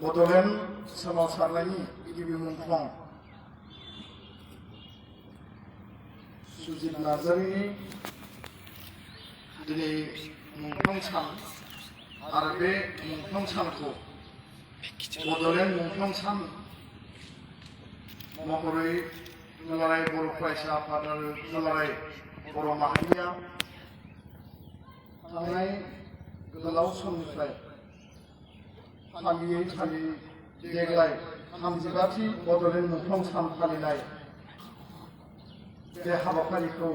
बड'लेण्ड सोमावसारनायनि गिबि मुंख्लं सुजित नार्जारिनि दिनै मुंख्लं सान आरो बे मुंख्लं सानखौ बड'लेण्ड मुंख्लं सान महरै दुलाराय बर' फरायसा आफाद आरो दुलाराय बर' माहारिया थांनाय गोलाव समनिफ्राय फालियै फालियै देग्लाय 35थि बड'लेण्ड मुंख्लं सान फालिनाय बे हाबाफारिखौ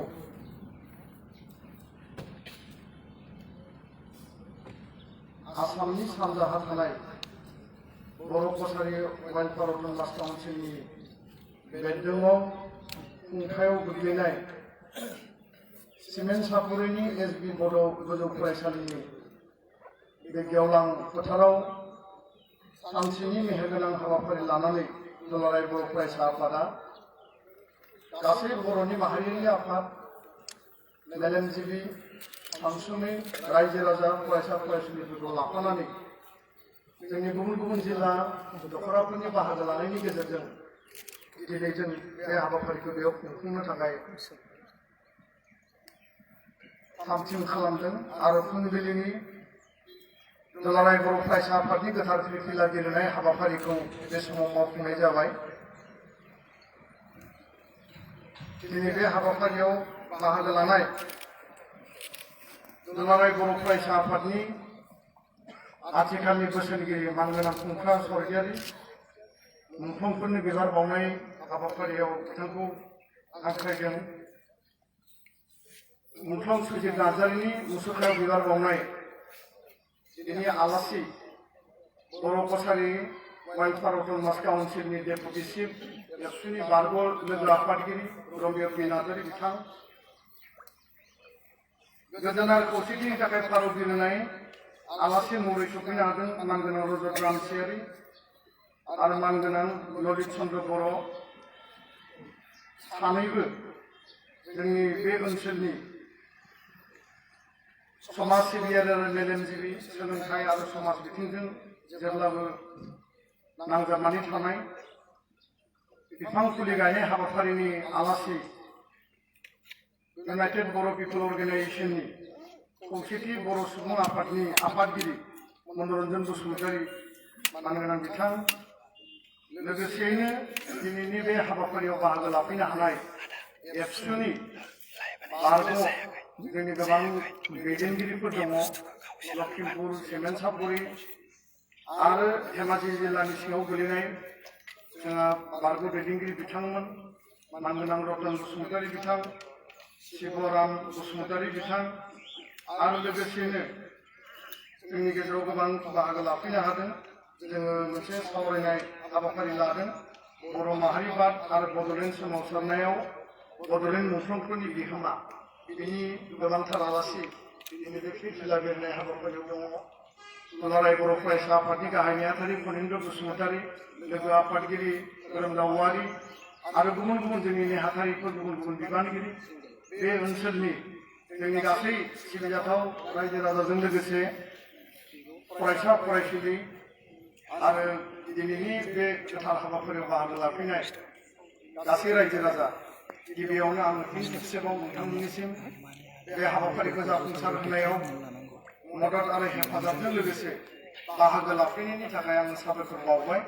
आसामनि सानजाहा थानाय बर' कसारि वाइल्डफायर अट'न'मास काउन्सिलनि बेन्दोङाव खुंथायाव गोग्लैनाय सिमेन्ट सापरिनि एसबि बड' गोजौ फरायसालिनि बे गेवलां फोथाराव सानसेनि मेहेरगोनां हाबाफारि लानानै दुलाराय बर' फरायसा आफादा गासै बर'नि माहारियारि आफाद मेलेमजिबि सानसुमै रायजो राजा फरायसा फरायसुलिफोरखौ लाफानानै जोंनि गुबुन गुबुन जिल्ला दखराफोरनि बाहागो लानायनि गेजेरजों दिनै जों बे हाबाफारिखौ बेयाव खुंफुंनो थाखाय थाम-थिम खालामदों आरो फुंबिलिनि दुलाराय बर' फरायसा आफादनि गोथार फिरफिला गेलेनाय हाबाफारिखौ बे समाव मावफुंनाय जाबाय। दिनै बे हाबाफारियाव बाहागो लानाय दुलाराय बर' फरायसा आफादनि आथिखालनि बोसोनगिरि मानगोनां खुंख्रा स्वर्गियारि मुंख्लंफोरनि बिबार बावनाय हाबाफारियाव बिथांखौ हांख्रायदों। मुंख्लं सुजित नार्जारिनि मुसुखायाव बिबार बावनाय दिनै आलासि बर' कसारि वाइल्डफायर अट'न'मास काउन्सिलनि डेपुटि चिफ एबसुनि बारग' लोगो आफादगिरि रबिअ पि नार्जारि बिथां, गोजोन आरो खौसेथिनि थाखाय भारत बिरहोनाय आलासि महरै सफैनो हादों मानगोनां रजत रामसियारि आरो मानगोनां ललित चन्द्र बर' सानैबो जोंनि बे ओनसोलनि समाज सिबियारि आरो मेलेमजिबि सोलोंथाइ आरो समाज बिथिंजों जेब्लाबो नांजाबनानै थानाय बिफां फुलि गायनाय हाबाफारिनि आलासि इउनाइटेड बर' पिपल अर्गेनाइजेशननि खौसेथि बर' सुबुं आफादनि आफादगिरि मनरन्जन बसुमतारी मानगोनां बिथां, लोगोसेयैनो दिनैनि बे हाबाफारियाव बाहागो लाफैनो हानाय एबसुनि बारग' जोंनि गोबां दैदेनगिरिफोर दङ। लखिमपुर, सिमेन्ट सापरि आरो धेमाजि जिल्लानि सिङाव गोलैनाय जोंहा बारग' दैदेनगिरि बिथांमोन मानगोनां रतन बसुमतारी बिथां, शिबराम बसुमतारी बिथां आरो लोगोसेयैनो जोंनि गेजेराव गोबां बाहागो लाफैनो हादों। जोङो मोनसे सावरायनाय हाबाफारि लादों बर' माहारिबाद आरो बड'लेण्ड सोमावसारनायाव बड'लेण्ड मुंख्लंफोरनि बिहोमा, बिनि गोबांथार आलासि दिनै बे फिरफिला बेरायनाय हाबाफारियाव दङ। दुलाराय बर' फरायसा आफादनि गाहाय नेहाथारि फनिन्द्र बसुमतारी, लोगो आफादगिरि खोरोमदाव औवारि आरो गुबुन गुबुन जोंनि नेहाथारिफोर, गुबुन गुबुन बिबानगिरि, बे ओनसोलनि जोंनि गासै सिबिजाथाव रायजो राजाजों लोगोसे फरायसा फरायसुलि आरो दिनैनि बे गोथार हाबाफारियाव बाहागो लाफैनाय गासै रायजो राजा, गिबियावनो आं फिन खेबसेबाव नोंथांमोननिसिम बे हाबाफारिखौ जाफुंसार होनायाव मदद आरो हेफाजाबजों लोगोसे बाहागो लाफैनायनि थाखाय आं साबायखर बावबाय।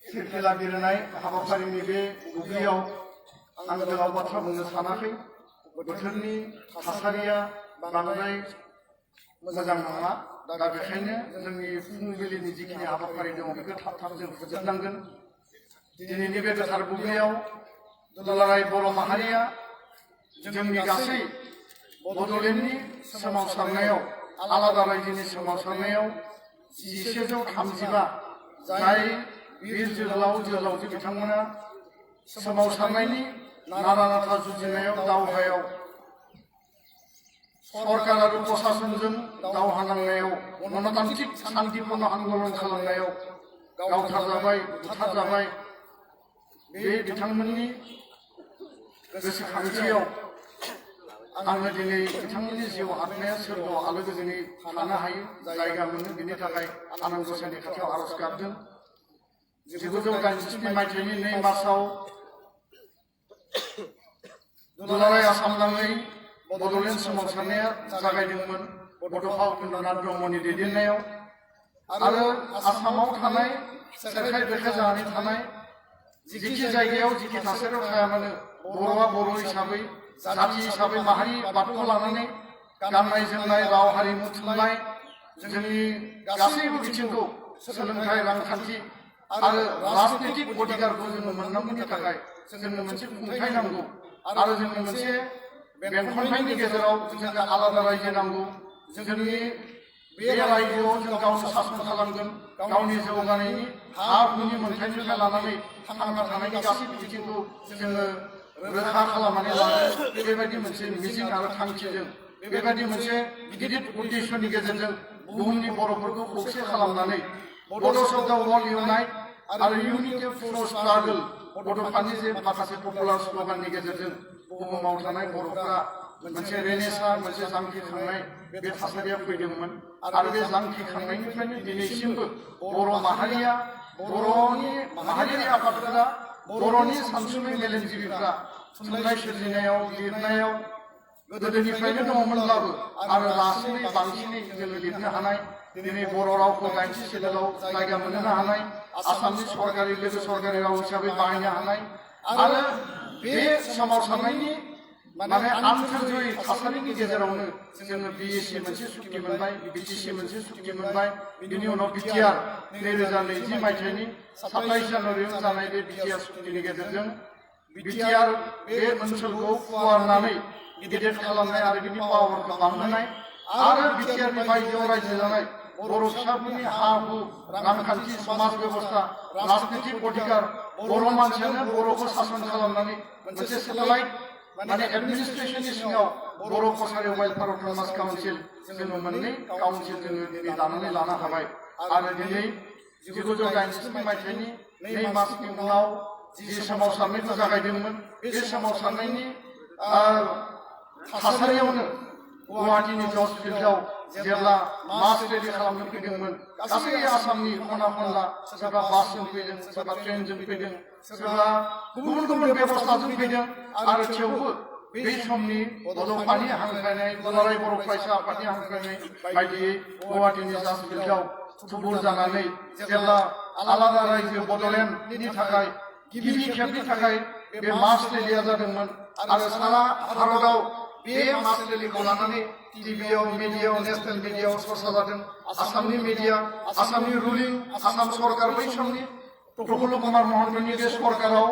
फिरफिला गेलेनाय हाबाफारिनि बे बुब्लियाव आं गोलाव बाथ्रा बुंनो सानाखै। बोथोरनि थासारिया बांद्राय मोजां नङा, दा बेखायनो जोंनि फुंबिलिनि जिखिनि हाबाफारि दङ बेखौ थाब थाब जों फोजोबनांगोन। दिनैनि बे गोथार बुब्लियाव दुलाराय बर' माहारिया जोंनि गासै बड'लेण्डनि सोमावसारनायाव, आलादा रायजोनि सोमावसारनायाव 1135 जाय बिर जोहोलाव जोहोलावजो बिथांमोना सोमावसारनायनि नारा नाथा जुजिनायाव दावहायाव सरकार आरो प्रशासनजों दावहा नांनायाव गणतान्त्रिक शान्तिपूर्ण आन्दलन खालामनायाव गावथारजाबाय, बुथारजाबाय, बे बिथांमोननि गोसोखांथियाव आङो दिनै बिथांमोननि जिउ आत्माया सोरगोआव आलो गोजोनै थानो हायो जायगा मोनो बिनि थाखाय आनान गसाइनि खाथियाव आरज गाबदों 1987 मायथाइनि 2 मार्चआव दुलाराय आसाम नाङै बड'लेण्ड सोमावसारनाया जागायदोंमोन बड'फा उपेन्द्रनाथ ब्रह्मनि दैदेननायाव आरो आसामाव थानाय सेरखाय बेरखाय जानानै थानाय जिखि जायगायाव जिखि थासारियाव थाया मानो बर'आ बर' हिसाबै जाथि हिसाबै माहारि बादखौ लानानै गाननाय जोमनाय राव हारिमु थुनलाइ जोंनि गासैबो बिथिंखौ सोलोंथाइ रांखान्थि आरो राजनितिक अधिकारखौ जोङो मोननांगौनि थाखाय जोंनो मोनसे खुंथाय नांगौ आरो जोंनो मोनसे बेंखनथायनि गेजेराव जोंनो आलादा रायजो नांगौ जोंनि बे रायजोआव जों गावनो सासन खालामगोन गावनि जौगानायनि हा हुनि मोनथायनिफ्राय लानानै थांना थानायनि गासैबो बिथिंखौ जोङो रोखा खालामनानै लागोन बेबायदि मोनसे मिजिं आरो थांखिजों बेबायदि मोनसे गिदिर उद्देश्यनि गेजेरजों बुहुमनि बर'फोरखौ खौसे खालामनानै बड'स अफ द वर्ल्ड इउनाइट आरो इउनिटि फर स्ट्रागल बड'फानि जे माखासे पपुलार स्ल'गाननि गेजेरजों बुहुमाव थानाय बर'फोरा मोनसे रेनेसा मोनसे जांख्रिखांनाय बे थासारिया फैदोंमोन आरो बे जांख्रिखांनायनिफ्रायनो दिनैसिमबो बर' माहारिया बर'नि माहारियारि आफादफोरा बर'नि सानसुमै मेलेमजिबिफ्रा थुनलाइ सोरजिनायाव लिरनायाव गोदोनिफ्रायनो दङमोनब्लाबो आरो लासैनो बांसिनै जोङो लिरनो हानाय दिनै बर' रावखौ 80 सेडुलाव जायगा मोनहोनो हानाय आसामनि सरकारि लोगो सरकारि राव हिसाबै बाहायनो हानाय आरो बे सोमावसारनायनि माने आन्थोरजयै थासारिनि गेजेरावनो जोङो बिएसि मोनसे सुक्ति मोनबाय बिटिसि मोनसे सुक्ति मोनबाय बिनि उनाव बिटिआर 2020 मायथाइनि 27 जानुवारियाव जानाय बे बिटिआर सुक्तिनि गेजेरजों बिटिआर बे ओनसोलखौ फुवारनानै गिदिर खालामनाय आरो बिनि पावारखौ बांहोनाय आरो बिटिआरनि बायजोआव रायजो जानाय बर' फिसाफोरनि हा हु रांखान्थि समाज बेबस्था राजनितिक अधिकार बर' मानसियानो बर'खौ सासन खालामनानै मोनसे सेटेलाइट माने एडमिनिस्ट्रेशननि सिङाव बर' कसारि वेलफेयार अट'नमास काउन्सिल जोङो मोननै काउन्सिल जोङो दिनै दानानै लानो हाबाय आरो दिनै 1987 मायथाइनि 2 मार्चनि उनाव जि सोमावसारनायखौ जागायदोंमोन बे सोमावसारनायनि थासारियावनो गुवाहाटीनि जज फिल्डआव जेब्ला मास रेलि खालामनो फैदोंमोन गासै आसामनि खना खनला सोरबा बासजों फैदों सोरबा ट्रेनजों फैदों सोरबा गुबुन गुबुन बेबस्थाजों फैदों आरो थेवबो बे समनि बड'फानि हांख्रायनाय दुलाराय बर' फरायसा आफादनि हांख्रायनाय बायदियै गुवाहाटीनि जज फिल्डआव थुबुर जानानै जेब्ला आलादा रायजो बड'लेण्डनि थाखाय गिबि खेबनि थाखाय बे मास रेलिया जादोंमोन आरो सारा भारतआव बे मास रेलिखौ लानानै टिभिआव मिडियाआव नेशनेल मिडियाआव चर्चा जादों आसामनि मिडिया आसामनि रुलिं आसाम सरकार बै समनि प्रफुल्ल कुमार महन्तनि बे सरकाराव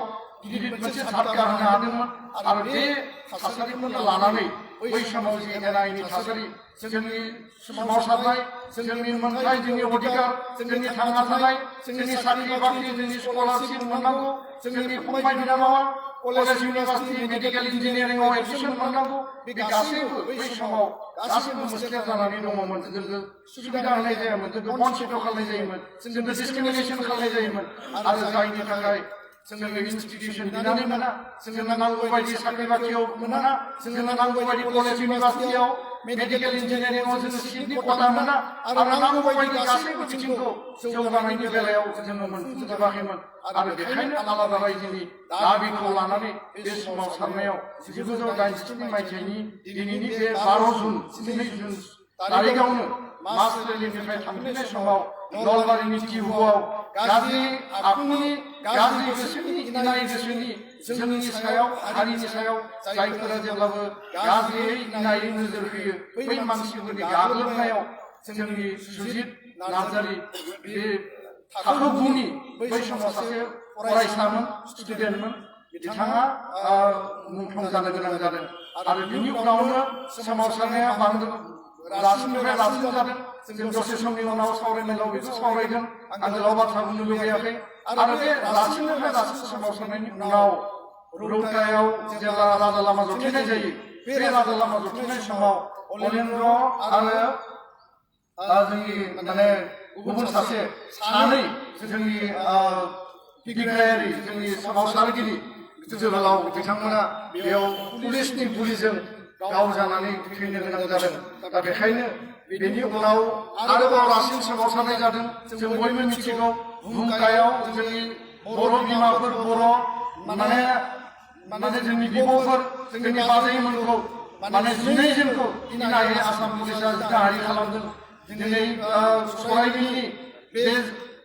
गिदिर मोनसे झटका होनो हादोंमोन आरो बे थासारिखौनो लानानै बै समाव जि एनआइनि थासारि जोंनि सोमावसारनाय जोंनि मोनथाय जोंनि अधिकार जोंनि थांना थानाय जोंनि साख्रि बाख्रि जोंनि स्कलारशिप मोननांगौ जोंनि फंबाय बिनानावा कलेज इउनिभार्सिटि मेडिकेल इन्जिनियारिंआव एडमिसन मोननांगौ बे गासैबो बै समाव गासैबो मुस्लिम जानानै दङमोन जोंखौ सुबिदा होनाय जायामोन जोंखौ बन्सित खालामनाय जायोमोन जोंखौ डिसक्रिमिनेसन खालामनाय जायोमोन आरो जायनि थाखाय जोङो इनस्टिटिउसन बिनानै मोना जोंनो नांगौ बायदि साख्रि बाख्रियाव मोना जोंनो नांगौ बायदि कलेज इउनिभार्सिटियाव मेडिकेल इन्जिनियारिंआव जोङो सिटनि खथा मोना आरो नांगौ बायदि गासैबो बिथिंखौ जौगानायनि बेलायाव जोङो मोनफुंजोबाखैमोन आरो बेखायनो आलादा रायजोनि दाबिखौ लानानै बे सोमावसारनायाव 1987 मायथाइनि दिनैनि बे 12 जुन 2 जुन तारिखआवनो मास रेलिनिफ्राय थांफिननाय समाव नलबारिनि टिहुआव गाज्रि आखुनि गाज्रि गोसोनि इनाय गोसोनि जोंनि सायाव हारिनि सायाव जायफोरा जेब्लाबो गाज्रियै इनायै नोजोर होयो बै मानसिफोरनि गाग्लोबनायाव जोंनि सुजित नार्जारि बे थाखो 9नि बै समाव सासे फरायसामोन स्टुडेन्टमोन बिथाङा मुंख्लं जानो गोनां जादों आरो बिनि उनावनो सोमावसारनाया बांदों रासिननिफ्राय रासिन जादों जों दसे समनि उनाव सावरायनांगौ बेखौ सावरायगोन आं गोलाव बाथ्रा बुंनो लुबैयाखै आरो बे रासिननिफ्राय रासिन सोमावसारनायनि उनाव रौतायाव जेब्ला राजा लामा जथायनाय जायो बे राजा लामा जथायनाय समाव अलेन्द्र आरो जोंनि माने गुबुन सासे सानै जोंनि बिग्रायारि जोंनि सोमावसारगिरि जोहोलाव बिथांमोना बेयाव पुलिसनि गुलिजों गाव जानानै थैनो गोनां जादों दा बेखायनो बेनि उनाव आरोबाव रासिन सोमावसारनाय जादों जों बयबो मिथिगौ भुमकायाव जोंनि बर' बिमाफोर बर' माने जोंनि बिब'फोर जोंनि बाजैमोनखौ माने 12 जनखौ इनायै आसाम पुलिसा जिथाहारि खालामदों दिनै सराइबिलनि बे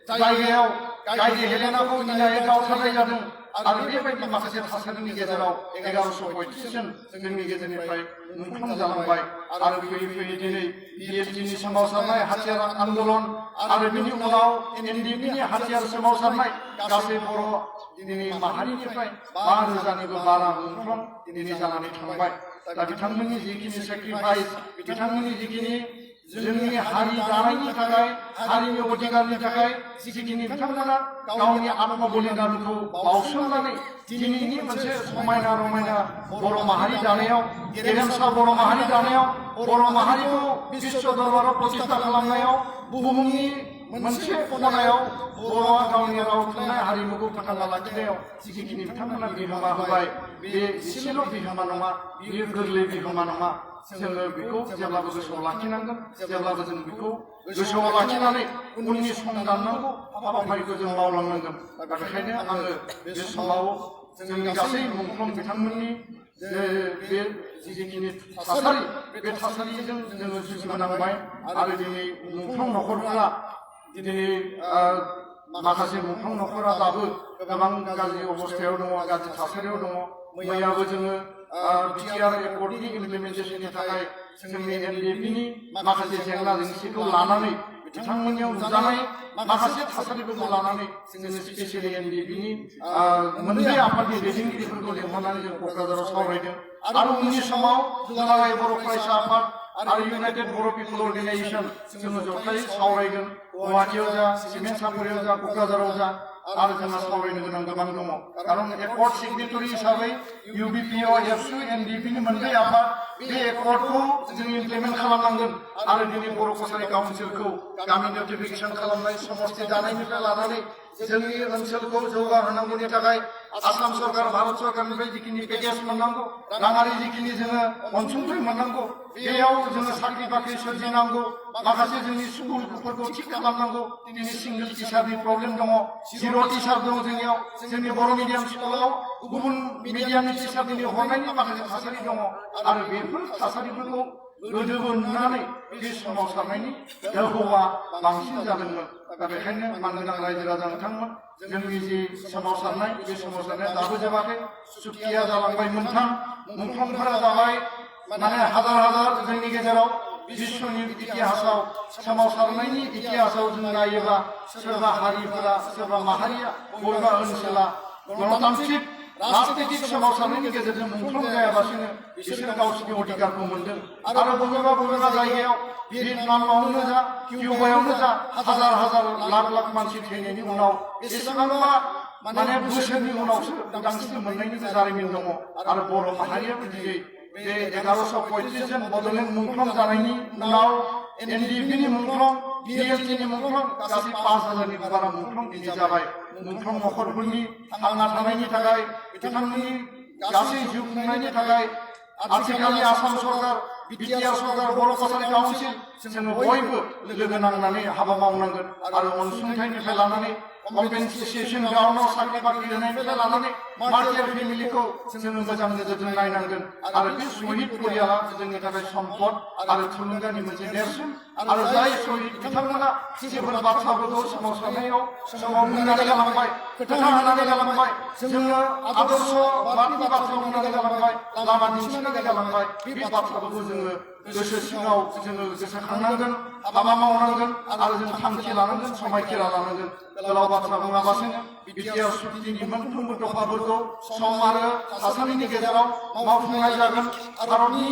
जायगायाव गायदे हेलेनाखौ इनायै गावथारनाय जादों आरो बेबायदि माखासे थासारिनि गेजेराव 1135 जन जोंनि गेजेरनिफ्राय मुंख्लं जालांबाय आरो फैयै फैयै दिनै बिएसटिनि सोमावसारनाय हाथियार आन्दलन आरो बिनि उनाव एनडिएफबिनि हाथियार सोमावसारनाय गासै बर' दिनै माहारिनिफ्राय 5,000निबो बारा मुंख्लं दिनै जानानै थांबाय दा बिथांमोननि जिखिनि सेक्रिफाइस बिथांमोननि जिखिनि जोंनि हारि दानायनि थाखाय हारिनि अधिकारनि थाखाय जिखिनि बिथांमोना गावनि आत्म बलिदानखौ बावसोमनानै दिनैनि मोनसे समायना रमायना बर' माहारि दानायाव गेरेमसा बर' माहारि दानायाव बर' माहारिखौ बिश्व दरबाराव प्रतिष्ठा खालामनायाव बुहुमनि मोनसे खनायाव बर'आ गावनि राव थुनलाइ हारिमुखौ फोथांना लाखिनायाव जिखिनि बिथांमोना बिहोमा होबाय बे एसेल' बिहोमा नङा बेयो गोरलै बिहोमा नङा जोङो बेखौ जेब्लाबो गोसोआव लाखिनांगोन जेब्लाबो जों बेखौ गोसोआव लाखिनानै उननि सम दाननांगौ हाबाफारिखौ जों मावलांनांगोन दा बेखायनो आङो बे समाव जोंनि गासै मुंख्लं बिथांमोननि बे जिखिनि थासारि बे थासारिजों जोङो जुजिबोनांबाय आरो दिनै मुंख्लं न'खरफोरा दिनै माखासे मुंख्लं न'खरा दाबो गोबां गाज्रि अबस्थायाव दङ गाज्रि थासारियाव दङ मैयाबो जोङो बिटिआर एकर्डनि इमप्लिमेन्टेसननि थाखाय जोंनि एनडिएफबिनि माखासे जेंना जेंसिखौ लानानै बिथांमोननियाव नुजानाय माखासे थासारिफोरखौ लानानै जोङो स्पेसियेलि एनडिएफबिनि मोननै आफादनि दैदेनगिरिफोरखौ लिंहरनानै जों क'क्राझाराव सावरायदों आरो उननि समाव दुलाराय बर' फरायसा आफाद आरो इउनाइटेड बर' पिपल अर्गेनाइजेसन जोङो जथायै सावरायगोन गुवाहाटीयाव जा सिमेन्ट सापरियाव जा क'क्राझाराव जा आरो जोंहा सावरायनो गोनां गोबां दङ खारन एकर्ड सिगनेटरि हिसाबै इउबिपिअ एबसु एनडिएफबिनि मोननै आफाद बे एकर्डखौ जों इमप्लिमेन्ट खालामनांगोन आरो दिनै बर' कसारि काउन्सिलखौ गामि नटिफिकेसन खालामनाय समस्ति दानायनिफ्राय लानानै जोंनि ओनसोलखौ जौगाहोनांगौनि थाखाय आसाम सरकार भारत सरकारनिफ्राय जिखिनि पेकेज मोननांगौ राङारि जिखिनि जोङो अनसुंथाइ मोननांगौ बेयाव जोङो साख्रि बाख्रि सोरजिनांगौ माखासे जोंनि स्कुलफोरखौ थिग खालामनांगौ दिनै सिंगल टिचारनि प्रब्लेम दङ जिर' टिचार दङ जोंनियाव जोंनि बर' मिडियाम स्कुलाव गुबुन मिडियामनि टिचार दिनै हरनायनि माखासे थासारि दङ आरो बेफोर थासारिफोरखौ गोदोबो नुनानै बे सोमावसारनायनि दोहौआ बांसिन जादोंमोन दा बेखायनो मानगोनां रायजो राजा नोंथांमोन जोंनि जि सोमावसारनाय बे सोमावसारनाया दाबो जोबाखै सुक्तिया जालांबाय मोनथाम मुंख्लंफोरा जाबाय माने हाजार हाजार जोंनि गेजेराव बिश्वनि इतिहासाव सोमावसारनायनि इतिहासाव जों नायोब्ला सोरबा हारिफोरा सोरबा माहारिया बबेबा ओनसोला गणतान्त्रिक राजनितिक सोमावसारनायनि गेजेरजों मुंख्लं जायालासिनो बिसोरो गावसोरनि अधिकारखौ मोनदों आरो बबेबा जायगायाव भियेटनामावनो जा किउबायावनो जा हाजार हाजार लाख लाख मानसि थैनायनि उनाव बेसेबांबा माने बोसोरनि उनावसो उदांस्रि मोननायनिबो जारिमिन दङ आरो बर' माहारियाबो दिनै बे 1135 जन बड'लेण्ड मुंख्लं जानायनि उनाव एनडिएफबिनि मुंख्लं बिएलटिनि मुंख्लं गासै 5,000निबो बारा मुंख्लं दिनै जाबाय मुंख्लं न'खरफोरनि थांना थानायनि थाखाय बिथांमोननि गासै जिउ खुंनायनि थाखाय आथिखालनि आसाम सरकार बिटिआर सरकार बर' कसारि काउन्सिल जोङो बयबो लोगो नांनानै हाबा मावनांगोन आरो अनसुंथाइनिफ्राय लानानै कम्पेनसेसन ग्राउन्डआव साख्रि बाख्रि होनायनिफ्राय लानानै मार्टियार फेमिलिखौ जोङो मोजां नोजोरजों नायनांगोन आरो बे शहीद परियाला जोंनि थाखाय सम्पद आरो थुलुंगानि मोनसे नेरसोन आरो जाय शहीद बिथांमोना जेफोर बाथ्राफोरखौ सोमावसारनायाव समाव बुंनानै गालांबाय खोथा होनानै गालांबाय जोङो आदर्श बाथि बाथ्रा बुंनानै गालांबाय लामा दिन्थिनानै गालांबाय बे बाथ्राफोरखौ जोङो गोसो सिङाव जोङो गोसोखांनांगोन हाबा मावनांगोन आरो जों थांखि लानांगोन समायखिरा लानांगोन गोलाव बाथ्रा बुङाबासिनो बिटिआर सुक्तिनि मोनफ्रोमबो दफाफोरखौ सम आरो थासारिनि गेजेराव मावफुंनाय जागोन भारतनि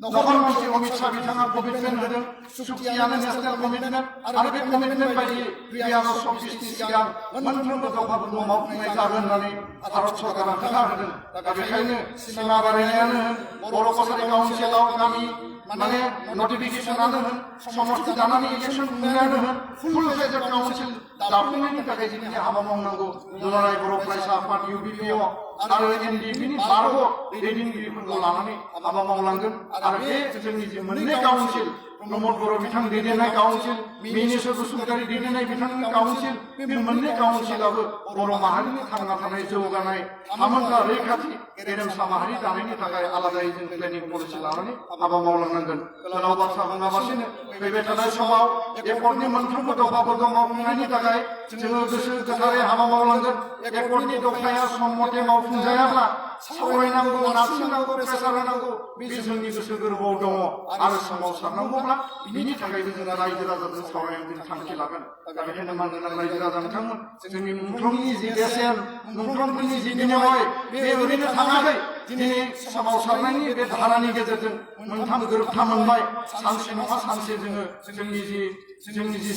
नखर मन्त्रि अमित शाह बिथाङा कमिटमेन्ट होदों सुक्तियानो नेशनेल कमिटमेन्ट आरो बे कमिटमेन्ट बायदियै 2024नि सिगां मोनफ्रोमबो दफाफोरखौ मावफुंनाय जागोन होननानै भारत सरकारा खोथा होदों दा बेखायनो सिमा बारायनायानो होन बर' कसारि काउन्सिलाव गामि माने नटिफिकेशनानो होन समस्त दानानै इलेक्शन खुंनायानो होन फुल फेजार काउन्सिल दाफुंनायनि थाखाय जोंनि हाबा मावनांगौ दुलाराय बर' फरायसा आफाद UBPO आरो NDPनि बारग' दैदेनगिरिफोरखौ लानानै हाबा मावलांगोन आरो बे जोंनि जे मोननै काउन्सिल प्रमद बर' बिथां दैदेननाय काउन्सिल मिनिस्टार बसुमतारी दैदेननाय बिथांनि काउन्सिल बे मोननै काउन्सिलाबो बर' माहारिनि थांना थानाय जौगानाय थामोनथा रैखाथि गेरेमसा माहारि दानायनि थाखाय आलादायै जों प्लेनिं पलिसि लानानै हाबा मावलांनांगोन गोलाव बाथ्रा बुङाबासिनो फैबाय थानाय समाव एकर्डनि मोनफ्रोमबो दफाफोरखौ मावफुंनायनि थाखाय जोङो गोसो गोथारै हाबा मावलांगोन एकर्डनि दफाया सम मथे मावफुंजायाब्ला सावरायनांगौ नारसिननांगौ प्रेसार होनांगौ बे जोंनि गोसो गोरबोआव दङ आरो सोमावसारनांगौब्ला बिनि थाखायबो जोङो रायजो राजाजों सावरायनायनि थांखि लागोन दा बेखायनो मानगोनां रायजो राजा नोंथांमोन जोंनि मुंख्लंनि जि बेसेन मुंख्लंफोरनि जि बिनिमय बे ओरैनो थाङाखै दिनै सोमावसारनायनि बे धारानि गेजेरजों मोनथाम गोरोबथा मोनबाय सानसे नङा सानसे जोङो जोंनि जि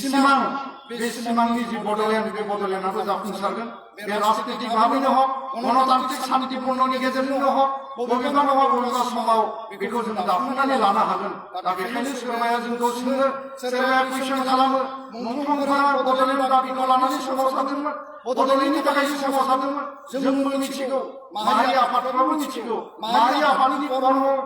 सिमां बे सिमांनि जि बड'लेण्ड बे बड'लेण्डआबो जाफुंसारगोन बे राजनितिक भाबैनो हक गणतान्त्रिक शान्तिपूर्णनि गेजेरजोंनो हक बबेबा नङा बबेबा समाव बेखौ जों दाफुंनानै लानो हागोन दा बेखायनो सोरबाया जोंखौ सोङो सोरबाया कुइसन खालामो मुंख्लंफोरा बड'लेण्ड दाबिखौ लानानै सोमावसारदोंमोन बड'लेण्डनि थाखायसो सोमावसारदोंमोन जोंबो मिथिगौ माहारि आफादफोराबो मिथिगौ माहारि आफादनि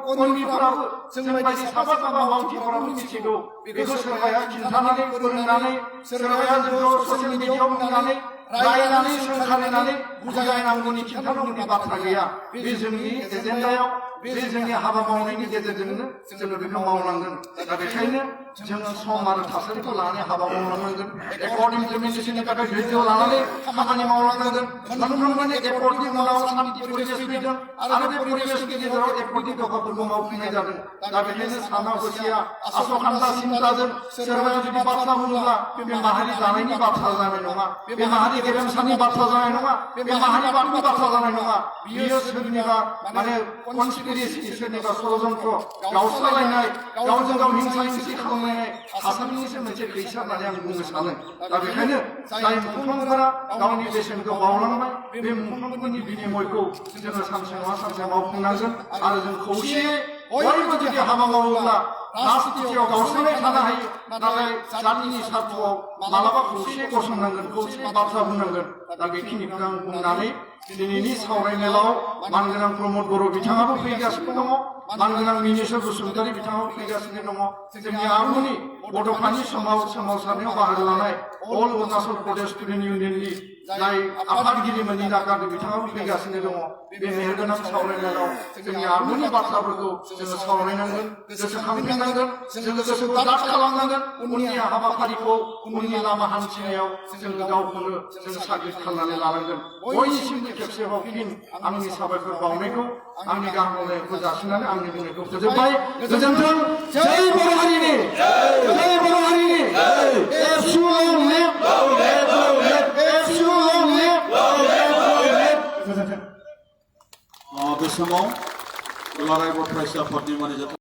कर्मिफोराबो जोंबायदि साफा साफा मावथिफोराबो मिथिगौ बेखौ सोरबाया खिन्थानानै फोरोंनानै सोरबाया जोंखौ ससियेल मिडियायाव बुंनानै रायनानै सोंखारिनानै बुजायनांगौनि खिन्थानांगौनि बाथ्रा गैया बे जोंनि एजेन्डायाव बे जोंनि हाबा मावनायनि गेजेरजोंनो जोङो बेखौ मावलांगोन दा बेखायनो जोङो सम आरो थासारिखौ लानानै हाबा मावलांनांगोन एकर्ड इमप्लिमेन्टेसननि थाखाय धैर्य लानानै खामानि मावलांनांगोन मोनफ्रोमबोनि एकर्डनि उनाव शान्ति परिबेश फैदों आरो बे परिबेशनि गेजेराव एकर्डनि दफाफोरखौ मावफुंनाय जादों दा बेखायनो साना हसिया आसखान्दा सिन्ताजों सोरबाया जुदि बाथ्रा बुङोब्ला बे माहारि दानायनि बाथ्रा जानाय नङा बे माहारि गेरेमसानि बाथ्रा जानाय नङा बे माहारि बादनि बाथ्रा जानाय नङा बियो सोरनिबा माने कनस्पिरेसि सोरनिबा षड़यन्त्र गावस्रालायनाय गावजों गाव हिंसा हिंसि खालामनाय थासारिनिसो मोनसे खैसा होननानै आं बुंनो सानो दा बेखायनो जाय मुंख्लंफोरा गावनि बेसेनखौ बावलांबाय बे मुंख्लंफोरनि बिनिमयखौ जोङो सानसे नङा सानसे मावफुंनांगोन आरो जों खौसेयै बयबो जुदि हाबा मावोब्ला राजनितियाव गावस्रानाय थानो हायो नाथाय जातिनि सार्थआव मालाबा खौसेयै गसंनांगोन खौसेयै बाथ्रा बुंनांगोन दा बेखिनिखौ आं बुंनानै दिनैनि सावरायमेलाव मानगोनां प्रमद बर' बिथाङाबो फैगासिनो दङ मानगोनां मिनिस्टार बसुमतारी बिथाङाबो फैगासिनो दङ जोंनि आगुनि बड'फानि सोमावसारनायाव बाहागो लानाय अल अरुणाचल प्रदेश स्टुडेन्ट इउनियननि जाय आफादगिरिमोननि दाकारि बिथाङाबो फैगासिनो दङ बे मेहेरगोनां सावरायमेलाव जोंनि आगुनि बाथ्राफोरखौ जोङो सावरायनांगोन गोसोखांफिननांगोन जोङो गोसोखौ दाद खालामनांगोन उननि हाबाफारिखौ उननि लामा हान्थिनायाव जोङो गावखौनो जों साग्रिद खालामनानै लानांगोन बयनिसिमबो खेबसेबाव फिन आंनि साबायखर बावनायखौ आंनि गाहाम हामलायनायखौ जासिनानै आंनि बुंनायखौ फोजोबबाय गोजोन्थों जय बर' हारिनि जय बर' हारिनि एबसु लं लिभ एबसु लं लिभ गोजोन्थों बे समाव दुलाराय बर' फरायसा आफादनि मानिजाथाव